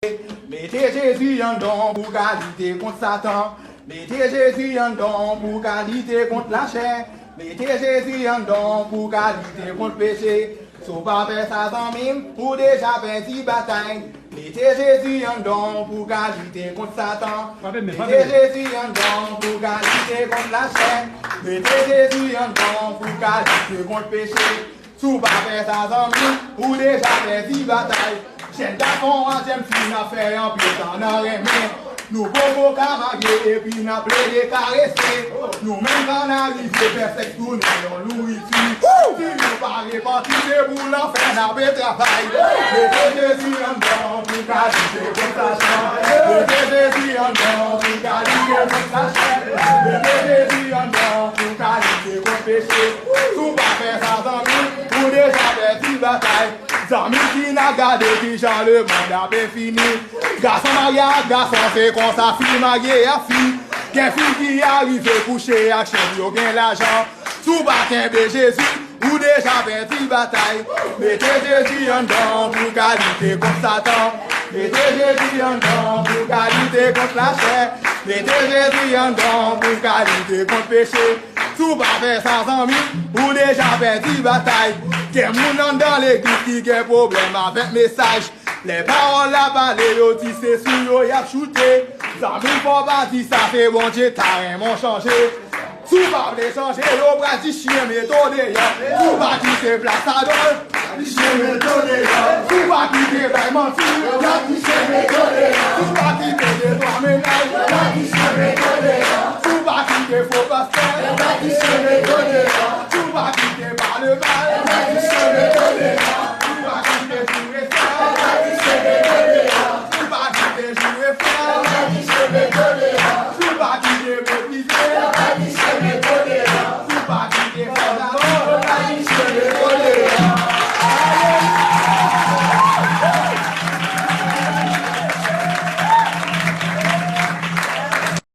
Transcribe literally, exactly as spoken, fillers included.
Mete Jezi anndan w pou w ka lite kont Satan. Mete Jezi anndan w pou w ka lite kont lachè. Mete Jezi anndan w pou w ka lite kont peche. Si w pa fè sa, zanmi m, ou deja pèdi batay. Mete Jezi anndan w pou w ka lite kont Satan. Mete Jezi anndan w pou w ka lite kont lachè. Mete Jezi anndan w pou w ka lite kont peche. Si w pa fè sa, zanmi, ou deja pèdi batay. Jèn gason ak jèn fi, n ap fè anpil tan nan renmen. Nou poko ka marye epi n ap plede karese. Nou menm k ann arive fè sèks tounen yon nouriti. Si nou pa repanti, se pou lanfè n ape travay. Mete Jezi anndan pou kalite kont lachè. Mete Jezi anndan pou kalite kont lachè. Mete Jezi anndan pou kalite kont peche. Si w pa fè sa, zanmi, ou deja pèdi batay. Zanmi, ki n a gade kijan lemonn ape fini. Gason marye ak gason, se konsa fi marye ak fi. Gen fi ki arive kouche ak chen, yo gen lajan. Si w pa kenbe Jezi, ou deja pèdi batay. Mete Jezi anndan pou kalite kont Satan. Mete Jezi anndan pou kalite kont lachè. Mete Jezi anndan pou kalite kont peche. Si w pa fè sa, zanmi, ou deja pèdi batay. Gen moun anndan legliz ki gen pwoblèm avèk mesaj. Lè pawòl la pale, yo di se sou yo y ap choute. Zanmi, fò w pa di sa, se Bondye ta renmen w chanje. Si w pa vle chanje, yo pral di chyen mete w deyò. Si w pa kite plas ladan, chyen mete w deyò. Si w pa kite bay manti, y ap di